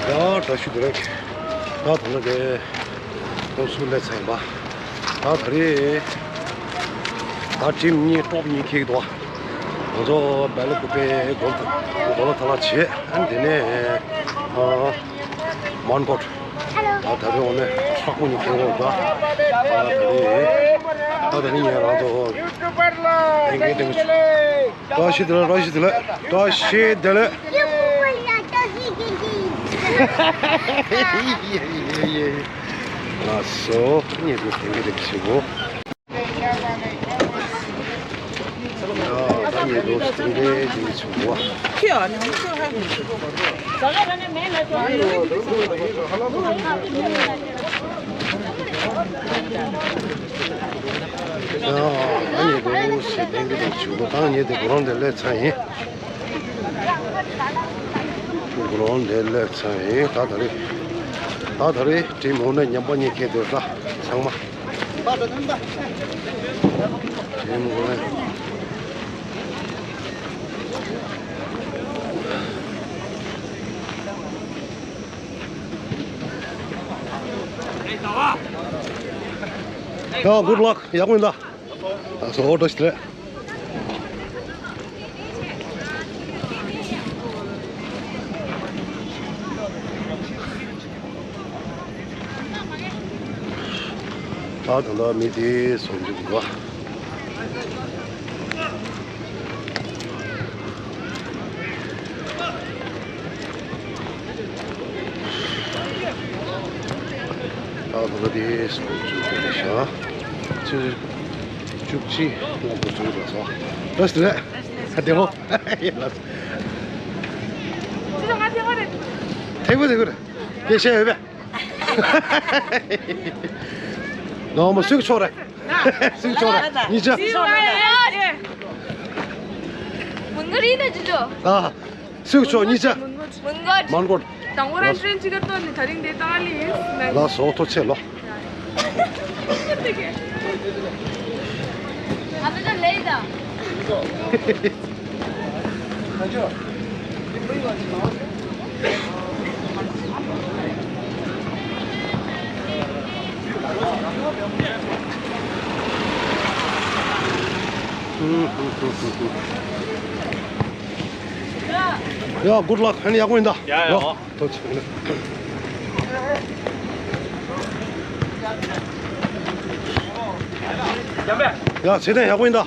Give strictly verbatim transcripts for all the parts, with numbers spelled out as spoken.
ཡ་བཀྲ་ཤིས་བདེ་ལེགས། ད་ད་ལྟ་དེ་ཁོང་ཚོ་སླེབས་ཚར་ཡིན་པ། ད་ད་རེས་ད་ཊིམ་གཉིས་ཊོབ་གཉིས་ཁེག་འདུག་ང་ཚོ་སྦེལ་ཀོབ་པའི་གོ་གོ་ལ་ཐ་ལ་བྱེད། ཨ་ནི་དེ་ནས་ཨ་མོན་གྷོ་ཊ། ད་ད་རེས་འོ་ནས་ཧྲག་པོ་གཉིས་ཁེག་འོང་འདུག་ད་ད་རེས་ད་ད་རེས་ངས་རང་ཚོ་ཨེ་འགའི་དེ་བཀྲ་ཤིས་བདེ་ལེགས། བཀྲ་ཤིས་བདེ་ལེགས། བཀྲ་ཤིས་བདེ་ལེགས། ལགས་སོ། ཉེ་དུ་དེང་གི་རིགས་ཞིག་གོ། ཡ་ད་ཉེ་དུ་དེང་གི་རིགས་ཞིག་གོ། ཡ་ད་ཉེ་དུ་ཞིག་དེང་གི་རིགས་ཞིག་གོ། ད་ཉེ་དུ་གོ་རང་དེ་ལས་ཚ་ཡིན། གོ་རང་དེ་ལས་ཚ་ཡིན། ད་ད་རེས་ད་ད་རེས་ཊིམ་འོ་ན་མཉམ་པ་གཉིས་ཁེག་འདུག་ད་ཚང་མ། ཊིམ་འོ་ན། ཡ་གུཌ་ལག། ཡག་པོ་ཡིན་ད། ལགས་སོ། བཀྲ་ཤིས་བདེ་ལེགས། ད་ད་ལྟ་མི་དེ་སོང་འདུག་ག། ད་ད་ལྟ་དེ་སོང་འདུག་ག་ཤག་ཆུ་བཅུ་གཅིག་སྔོན་པོ་བཟོས་ལ་སོ། བཀྲ་ཤིས་བདེ་ལེགས། ཨ་བདེ་མོ། ཡིན་ལ། ཐེག་པོ་དེ་ཁུར། དེ་བཤད་ཡོད་པས། ནོར་མ་སུག་ཆོག་རེད། སུག་ཆོག་རེད། གཉིས་ཆ། མུན་ངོ་རིག་ན་ཅི་ཆོག་ཨ། སུག་ཆོག་གཉིས་ཆ། མོན་གྷོ། མོན་གྷོ། དང་པོ་རང་ཤེས་ཅི་ག་ཏོ་ནི་ད་རིང་དེ་ཏང་ལི་ཡིན། ལགས་སོ། ཐུགས་རྗེ་ཆེ་ལོ། ཨ་ནི་ལེ་ད། ཡ་གུཌ་ལག། ཧན་ཡག་པོ་ཡིན་ད། ཡ་ཡ། ཡ། ཐུགས་རྗེ་ཆེ། ཡ་ཚེ་བརྟན་ཡག་པོ་ཡིན་ད།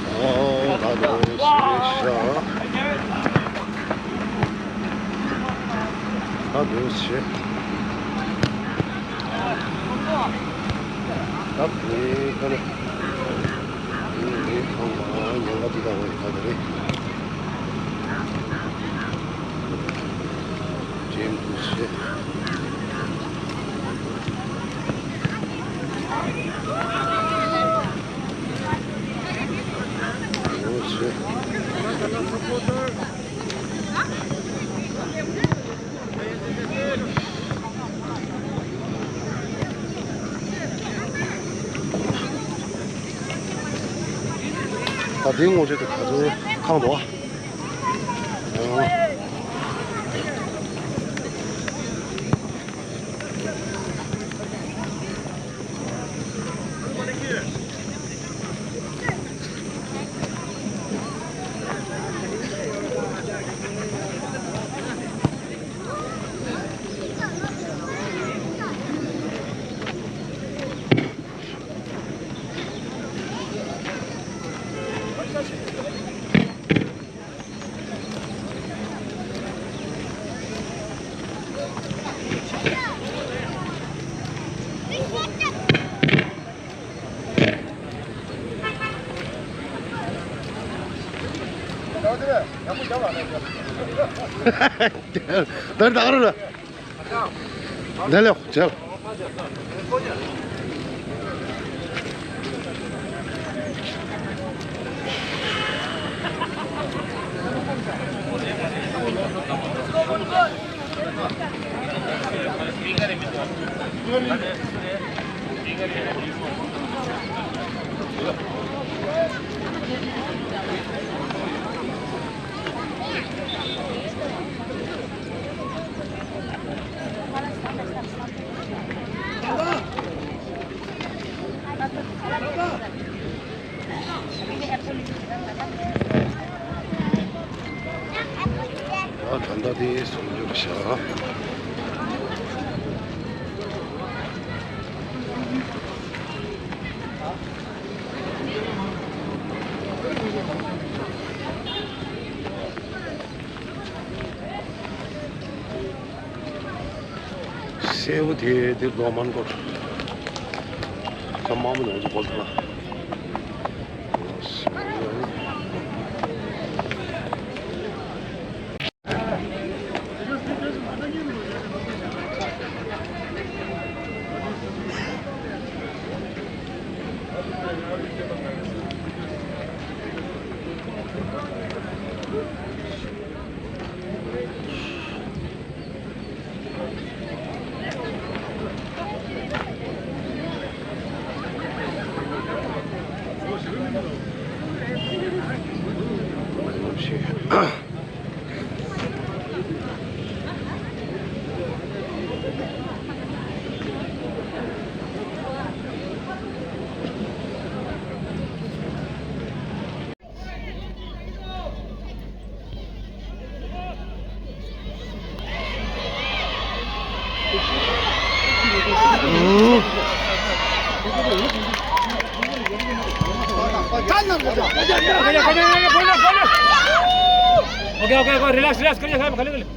ཨོ་ད་དོ་ཤ། ད་དོ་ཤ། ད་དེ་ག་ནས། ཨེ་ཨེ་ཁང་པ་ཉལ་བ་འདི་དང་འོ་ཡི་ད་དེ་རེད། ཇེམ་དུ་ཆེ། འོ་ཆེ། ད་དེའི་ངོ་ཆེད་དུ་ག་ཚོད་ཁང་འདུག་ཨ། དར་དར་ར། ལེ་ལེ་ཇལ། ད་ལྟ་དེ་སུམ་ཅུ་བཞག་སེའུ་དེ་དེ་ལོ་མང་འགོར། ཚང་མ་མ་ནང་ཚོ་བོལ་ཏེ་ལ། Okay, okay, okay, relax, relax, relax.